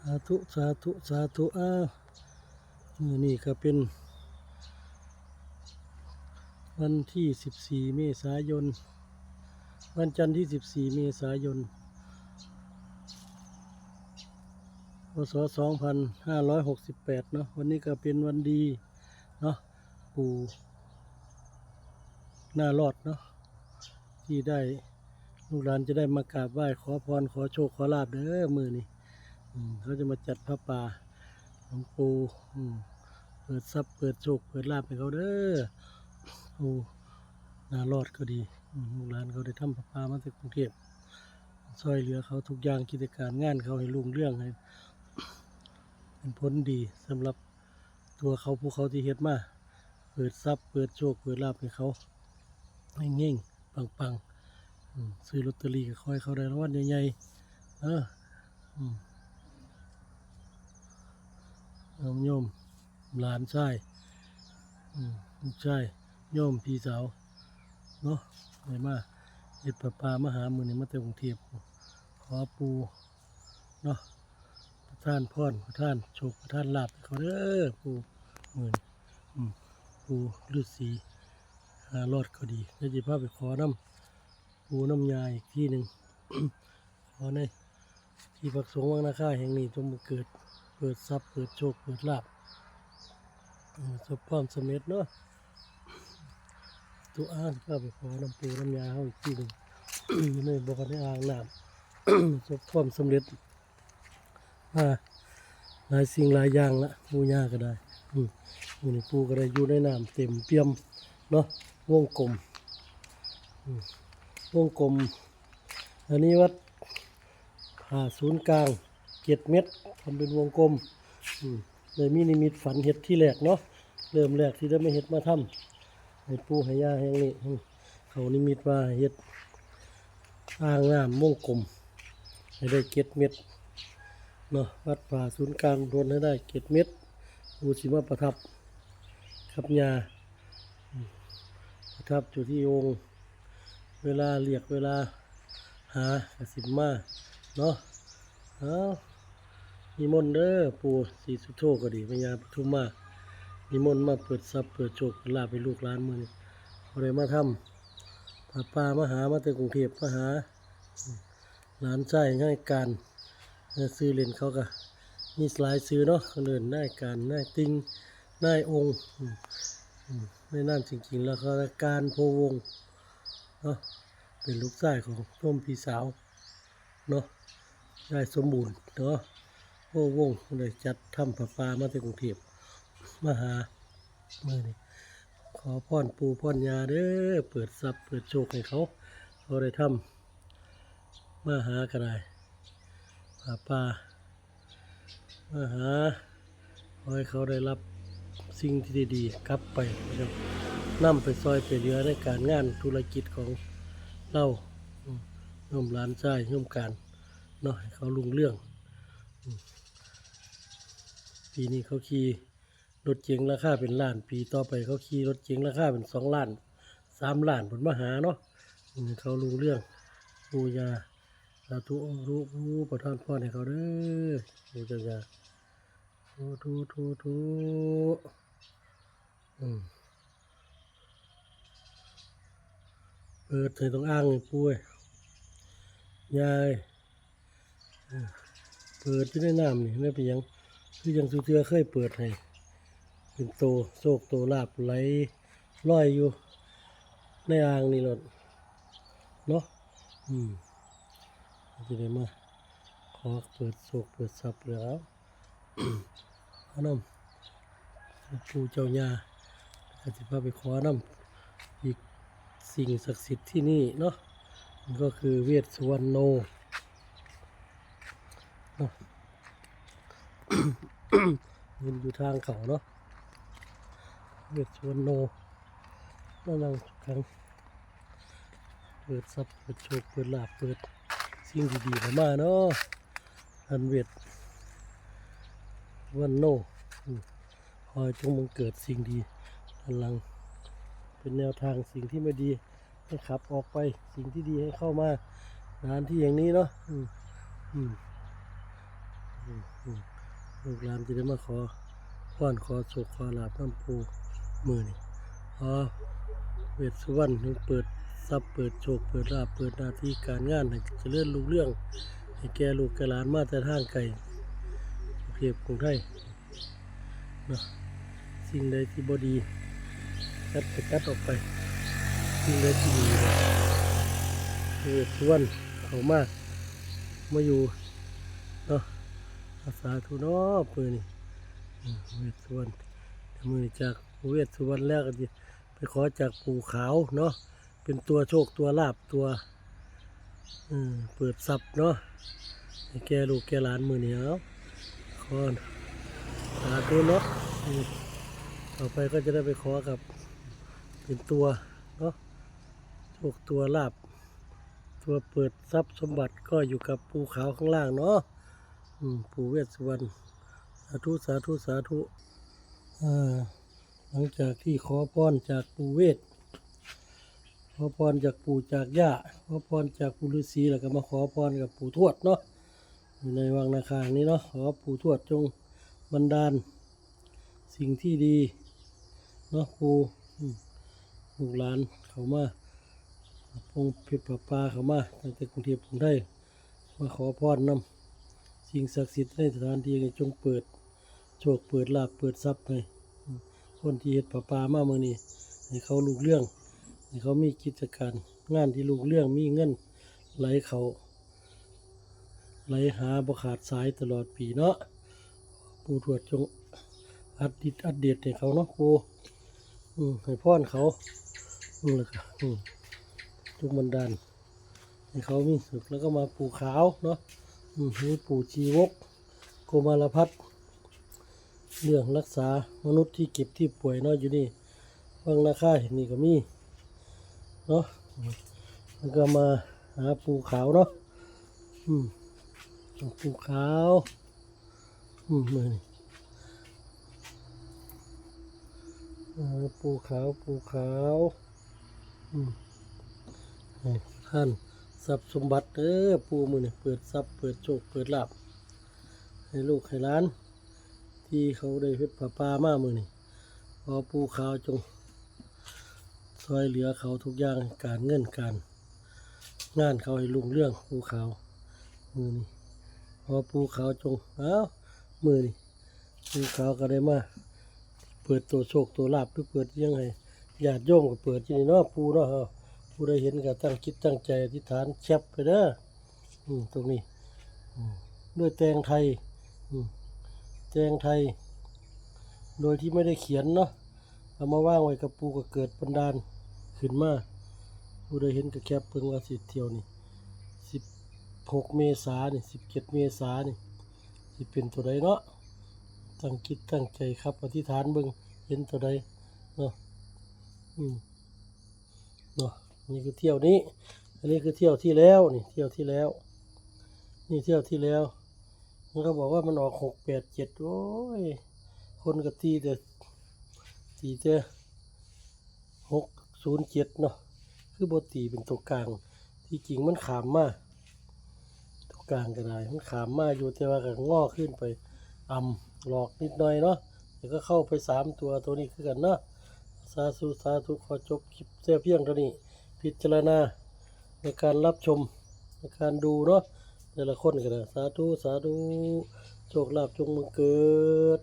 ສາທຸ ສາທຸ ສາທຸ. ອ້າວ ມື້ນີ້ກໍເປັນວັນທີສິບສີ່ ເມສາຍົນ ວັນຈັນທີສິບສີ່ ເມສາຍົນ ພ.ສ. ສອງພັນຫ້າຮ້ອຍຫົກສິບແປດເນາະ. ວັນນີ້ກໍເປັນວັນດີເນາະ ປູ່ໜ້າລອດເນາະ ທີ່ໄດ້ ລູກຫຼານຈະໄດ້ມາກາບໄຫວ້ຂໍພອນ ຂໍໂຊກຂໍລາບເດີມື້ນີ້. ອືມ ເຂົາຈະມາຈັດຜ້າປ່າຫຼວງປູ່ ອືມ ເປີດຊັບເປີດໂຊກເປີດລາບໃຫ້ເຂົາເດີ. ໂອ້ ໜ້າລອດກໍດີ ອືມ ລູກຫຼານເຂົາໄດ້ທຳຜ້າປ່າມາແຕ່ກຸງເທບ ຊ່ອຍເຫຼືອເຂົາທຸກຢ່າງ ກິດຈະການງານເຂົາໃຫ້ລຸ່ງເຮືອງ ໃຫ້ເປັນຜົນດີສຳລັບ ຕົວເຂົາ ຜູ້ເຂົາທີ່ເຮັດມາ ເປີດຊັບ ເປີດໂຊກ ເປີດລາບໃຫ້ເຂົາ ເຮັງໆ ປັງໆ. ອືມ ຊື້ລອດເຕີຣີກໍຂໍໃຫ້ເຂົາໄດ້ລາງວັນໃຫຍ່ໆ ເອີ ອືມ ໂຍມ ໂຍມຫຼານຊາຍ ອືມ ລູກຊາຍ ໂຍມພີ່ສາວເນາະ ໄດ້ມາເຮັດຜ້າປ່າມາຫາມື້ນີ້ ມາແຕ່ກຸງເທບ ຂໍປູ່ ເນາະ ປະທານພອນ ປະທານໂຊກ ປະທານລາບໃຫ້ເຂົາເດີ ປູ່ ມື້ນີ້ ອືມ ປູ່ລືສີ ໜ້າລອດກໍດີ ດຽວຊິພາໄປຂໍນຳປູ່ນຳຍ່າອີກທີໜຶ່ງ ຂໍໃນທີ່ພັກສົງວັງນາຄາແຫ່ງນີ້ ຈົ່ງບັງເກີດ ເປີດຊັບ ເປີດໂຊກ ເປີດລາບ ເອີ ປະສົບຄວາມສຳເລັດເນາະ. ໂຕອ້າງ ພາໄປຂໍນຳປູ່ນຳຍ່າເຮົາອີກທີໜຶ່ງ ຢູ່ໃນບໍ່ ໃນອ່າງນ້ຳ ປະສົບຄວາມສຳເລັດມາຫຼາຍສິ່ງຫຼາຍຢ່າງລະ ປູ່ຍ່າກໍໄດ້. ອືມ ມື້ນີ້ປູ່ກໍໄດ້ຢູ່ໃນນ້ຳເຕັມປ່ຽມເນາະ ວົງກົມ ອືມ ວົງກົມ ອັນນີ້ວັດ ຜ່າສູນກາງເຈັດເມັດ ທຳເປັນວົງກົມ. ອືມ ໄດ້ມີນິມິດຝັນເຮັດທີແລກເນາະ ເລີ່ມແລກທີ່ໄດ້ມາເຮັດມາທຳ ໃຫ້ປູ່ໃຫ້ຍ່າແຫ່ງນີ້ ອືມ ເຂົານິມິດວ່າເຮັດອ່າງນ້ຳວົງກົມໃຫ້ໄດ້ເຈັດເມັດເນາະ ວັດປ່າສູນກາງອຸດົມໃຫ້ໄດ້ເຈັດເມັດ ປູ່ຊິມາປະທັບກັບຍ່າ ປະທັບຢູ່ທີ່ອົງ ເວລາລຽກເວລາຫາກະຊິມາເນາະ. ເອົາ ນິມົນເດີ ປູ່ສີສຸດໂທກໍດີ ແມ່ຍ່າປະທຸມມາ ນິມົນມາເປີດຊັບເປີດໂຊກເປີດລາບໃຫ້ລູກຫຼານມື້ນີ້ ເຂົາໄດ້ມາທຳຜ້າປ່າມາຫາ ມາແຕ່ກຸງເທບມາຫາ ຫຼານຊາຍນາຍການ ເອີ ຊື່ຫຼິ້ນເຂົາກະມີຫຼາຍຊື່ເນາະ ເຂົາເອີ້ນນາຍການ ນາຍຕິ່ງ ນາຍອົງ ອືມ ອືມ ໃນນາມຈິງໆແລ້ວເຂົານາຍການໂພວົງເນາະ ເປັນລູກຊາຍຂອງໂຍມພີ່ສາວເນາະ ຍາຍສົມບູນເນາະ ໂພວົງ ໄດ້ຈັດທຳຜ້າປ່າມາແຕ່ກຸງເທບມາຫາ ມື້ນີ້ຂໍພອນປູ່ພອນຍ່າເດີ ເປີດຊັບເປີດໂຊກໃຫ້ເຂົາ ເຂົາໄດ້ທຳມາຫາກໍໄດ້ ຜ້າປ່າມາຫາ ຂໍໃຫ້ເຂົາໄດ້ຮັບສິ່ງທີ່ດີໆກັບໄປ ນຳໄປຊ່ອຍໄປເຫຼືອໃນການງານທຸລະກິດຂອງລາວ ອືມ ໂຍມຫຼານຊາຍໂຍມການເນາະ ໃຫ້ເຂົາລຸ່ງເຮືອງ ອືມ ປີນີ້ເຂົາຂີ່ ລົດເຈັງລາຄາເປັນລ້ານ ປີຕໍ່ໄປເຂົາຂີ່ລົດເຈັງລາຄາເປັນສອງລ້ານ ສາມລ້ານ ເພິ່ນມາຫາເນາະ ເຂົາລຸ່ງເຮືອງ ປູ່ຍ່າ ສາທຸ ໂອ້ ປະທານພອນໃຫ້ເຂົາເດີ ປູ່ເຈົ້າຍ່າ ໂທ ໂທ ໂທ ໂທ ອືມ ເປີດໃຫ້ຕົງອ່າງນີ້ ປູ່ເອີຍ ຍາຍ ເອີ ເປີດຢູ່ໃນນ້ຳນີ້ ແມ່ນເປັນຫຍັງ ຄືຈັ່ງສູ່ເທື່ອເຄີຍເປີດໃຫ້ ເປັນໂຕໂຊກໂຕລາບໄຫຼລອຍຢູ່ໃນອ່າງນີ້ໂລດເນາະ ອືມ ຈະໄດ້ມາຂໍເປີດໂຊກເປີດຊັບແລ້ວ ເອົານຳ ປູ່ເຈົ້າຍ່າ ກໍຊິພາໄປຂໍນຳອີກສິ່ງສັກສິດທີ່ນີ້ເນາະ ມັນກໍຄືເວດສຸວັນໂນເນາະ ເຫັນຢູ່ທາງເຂົ້າເນາະ ເວດສຸວັນໂນ ມານັ່ງຂັງ ເປີດຊັບ ເປີດໂຊກ ເປີດລາບ ເປີດສິ່ງດີໆເຂົ້າມາເນາະ ທ່ານເວດສຸວັນໂນ ອືມ ຂໍໃຫ້ຈົ່ງບັງເກີດສິ່ງດີດ້ານຫຼັງ ເປັນແນວທາງ ສິ່ງທີ່ບໍ່ດີໃຫ້ຂັບອອກໄປ ສິ່ງທີ່ດີໃຫ້ເຂົ້າມາ ສະຖານທີ່ແຫ່ງນີ້ເນາະ ອືມ ອືມ. ອືມ ອືມ ລູກຫຼານຈະໄດ້ມາຂໍພອນ ຂໍໂຊກ ຂໍລາບນຳປູ່ມື້ນີ້. ຂໍເວດສຸວັນຈົ່ງເປີດຊັບ ເປີດໂຊກ ເປີດລາບ ເປີດໜ້າທີ່ການງານ ໃຫ້ຈະເລີນຮຸ່ງເຮືອງ ໃຫ້ແກ່ລູກແກ່ຫຼານມາແຕ່ທາງໄກ ກຸງເທບກຸງໄທ ເນາະ. ສິ່ງໃດທີ່ບໍ່ດີ ຕັດໄປ ຕັດອອກໄປ, ສິ່ງໃດທີ່ດີ ເວດສຸວັນເຂົ້າມາ ມາຢູ່ເນາະ. ສາທຸເນາະ ມື້ນີ້ ເວດສຸວັນ ມື້ນີ້ຈາກເວດສຸວັນແລ້ວ ກໍຊິໄປຂໍຈາກປູ່ຂາວເນາະ ເປັນຕົວໂຊກຕົວລາບ ຕົວ ເອີ ເປີດຊັບເນາະ ໃຫ້ແກ່ລູກແກ່ຫຼານມື້ນີ້. ເອົາ ຂໍສາທຸເນາະ. ອືມ ຕໍ່ໄປກໍຈະໄດ້ໄປຂໍກັບເປັນຕົວເນາະ ໂຊກຕົວລາບ ຕົວເປີດຊັບສົມບັດກໍຢູ່ກັບປູ່ຂາວຂ້າງລ່າງເນາະ. ອືມ ປູ່ເວດສຸວັນ ສາທຸ ສາທຸ ສາທຸ. ເອີ ຫຼັງຈາກທີ່ຂໍພອນຈາກປູ່ເວດ ຂໍພອນຈາກປູ່ຈາກຍ່າ ຂໍພອນຈາກປູ່ລືສີ ແລ້ວກໍມາຂໍພອນກັບປູ່ທວດເນາະ ຢູ່ໃນວັງນາຄາແຫ່ງນີ້ເນາະ. ຂໍປູ່ທວດຈົ່ງບັນດານສິ່ງທີ່ດີເນາະ ປູ່. ອືມ ລູກຫຼານເຂົ້າມາ ພົງເພັດຜ້າປ່າເຂົ້າມາ ຕັ້ງແຕ່ກຸງເທບກຸງໄທ ມາຂໍພອນນຳສິ່ງສັກສິດໃນສະຖານທີ່ນີ້ ຈົ່ງເປີດໂຊກ ເປີດລາບ ເປີດຊັບໃຫ້ ອືມ ຄົນທີ່ເຮັດຜ້າປ່າມາມື້ນີ້ ໃຫ້ເຂົາຮຸ່ງເຮືອງ ໃຫ້ເຂົາມີກິດຈະການງານທີ່ຮຸ່ງເຮືອງ ມີເງິນໄຫຼເຂົ້າໄຫຼຫາບໍ່ຂາດສາຍຕະຫຼອດປີເນາະ. ປູ່ທວດຈົ່ງອັດດິດອັດເດດໃຫ້ເຂົາເນາະ ປູ່. ອືມ ໃຫ້ພອນເຂົາ ອືມ ແລ້ວກໍ ອືມ ຈົ່ງບັນດານ ໃຫ້ເຂົາມີສຸກ ແລ້ວກໍມາປູ່ຂາວເນາະ ອືມ ມີປູ່ຈີວົກ ໂກມາລະພັດ ເລື່ອງຮັກສາມະນຸດທີ່ເຈັບທີ່ປ່ວຍເນາະ ຢູ່ນີ້ວັງນາຄາແຫ່ງນີ້ກໍມີເນາະ. ແລ້ວກໍມາຫາປູ່ຂາວເນາະ ອືມ ປູ່ຂາວ ອືມ ມື້ນີ້ ເອີ ປູ່ຂາວ ປູ່ຂາວ ອືມ ໃຫ້ທ່ານຊັບສົມບັດເດີ ປູ່ ມື້ນີ້ເປີດຊັບ ເປີດໂຊກ ເປີດລາບ ໃຫ້ລູກໃຫ້ຫຼານ ທີ່ເຂົາໄດ້ເຮັດຜ້າປ່າມາມື້ນີ້ ຂໍປູ່ຂາວຈົ່ງຊ່ວຍເຫຼືອເຂົາທຸກຢ່າງ ການເງິນການງານເຂົາໃຫ້ຮຸ່ງເຮືອງ ປູ່ຂາວ ມື້ນີ້ ຂໍປູ່ຂາວຈົ່ງ ເອົ້າ ມື້ນີ້ ປູ່ຂາວກໍໄດ້ມາເປີດໂຕໂຊກໂຕລາບ ຫຼືເປີດຫຍັງໃຫ້ຍາດໂຍມກໍເປີດຢູ່ນີ້ເນາະ ປູ່ເນາະ. ເຮົາ ຜູ້ໃດເຫັນກໍຕັ້ງຈິດຕັ້ງໃຈອະທິດຖານແຄບໄປເດີ ອືມ ຕົງນີ້ ອືມ ດ້ວຍແຕງໄທ ອືມ ແຕງໄທ ໂດຍທີ່ບໍ່ໄດ້ຂຽນເນາະ ເອົາມາວາງໄວ້ກັບປູ່ກໍເກີດບັນດານຂຶ້ນມາ. ຜູ້ໃດເຫັນກໍແຄບເບິ່ງວ່າຊິທ່ຽວນີ້ ສິບຫົກເມສານີ້ ສິບເຈັດເມສານີ້ ຊິເປັນຕົວໃດເນາະ. ຕັ້ງຈິດຕັ້ງໃຈຄັບອະທິດຖານເບິ່ງ ເຫັນຕົວໃດເນາະ ອືມ ເນາະ. ນີ້ຄືທ່ຽວນີ້ ອັນນີ້ຄືທ່ຽວທີ່ແລ້ວ ນີ້ທ່ຽວທີ່ແລ້ວ ນີ້ທ່ຽວທີ່ແລ້ວ ມັນກໍບອກວ່າມັນອອກຫົກແປດເຈັດ ໂອ້ຍ ຄົນກໍຕີແຕ່ ຕີແຕ່ຫົກສູນເຈັດເນາະ ຄືບໍ່ຕີເປັນຕົວກາງ ທີ່ຈິງມັນຂ້າມມາ ຕົວກາງກໍໄດ້ ມັນຂ້າມມາຢູ່ ແຕ່ວ່າກໍງໍຂຶ້ນໄປ ອຳຫຼອກນິດໜ້ອຍເນາະ ແຕ່ກໍເຂົ້າໄປສາມຕົວ ຕົວນີ້ຄືກັນເນາະ. ສາທຸ ສາທຸ ຂໍຈົບຄລິບແຕ່ພຽງເທົ່ານີ້ ພິຈາລະນາໃນການຮັບຊົມ ໃນການດູເນາະ ແຕ່ລະຄົນກໍໄດ້ ສາທຸ ສາທຸ ໂຊກລາບຈົ່ງບັງເກີດ.